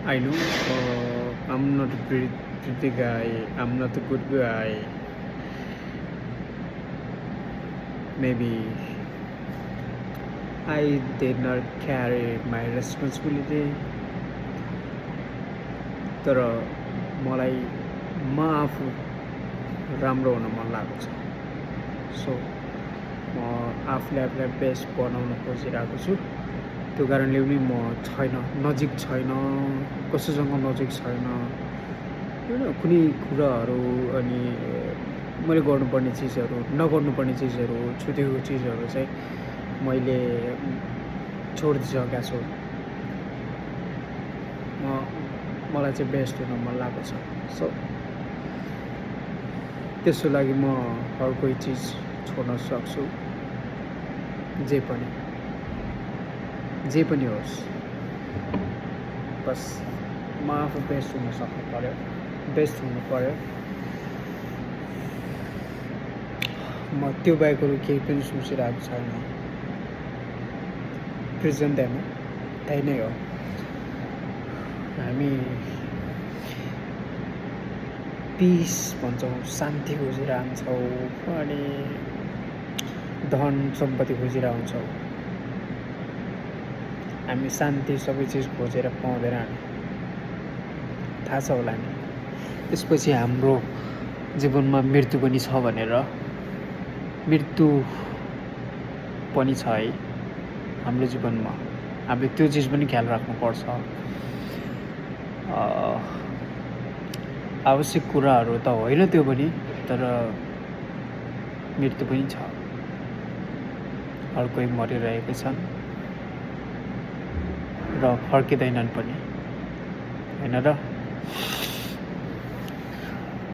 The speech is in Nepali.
I know I'm not a pretty guy, I'm not a good guy. Maybe I did not carry my responsibility. तर मलाई म आफू राम्रो हुन मन लागेको छ सो म आफूलाई बेस्ट बनाउन खोजिरहेको छु त्यो कारणले पनि म नजिक छैन कसैसँग नजिक छैन होइन कुनै कुराहरू अनि मैले गर्नुपर्ने चिजहरू नगर्नुपर्ने चिजहरू छुटेको चिजहरू चाहिँ मैले छोडिदिइसकेको छु मलाई चाहिँ बेस्ट हुन मन लागेको छ सो त्यसको लागि म हर कोही चिज छोड्न सक्छु जे पनि होस् बस म आफू बेस्ट हुन सक्नु पर्यो बेस्ट हुनु पर्यो म त्यो बाहेकहरू केही पनि सोचिरहेको छैन प्रेजेन्ट टाइममा त्यही नै हो हामी पिस भन्छौँ शान्ति खोजिरहन्छौँ अनि धन सम्पत्ति खोजिरहन्छौँ हामी शान्ति सबै चिज खोजेर पाउँदैन हामी थाहा छ होला नि त्यसपछि हाम्रो जीवनमा मृत्यु पनि छ भनेर मृत्यु पनि छ है हाम्रो जीवनमा हामीले त्यो चिज पनि ख्याल राख्नुपर्छ आवश्यक कुराहरू त होइन त्यो पनि तर मृत्यु पनि छ हर कोही मरिरहेकै छन् र फर्किँदैनन् पनि होइन र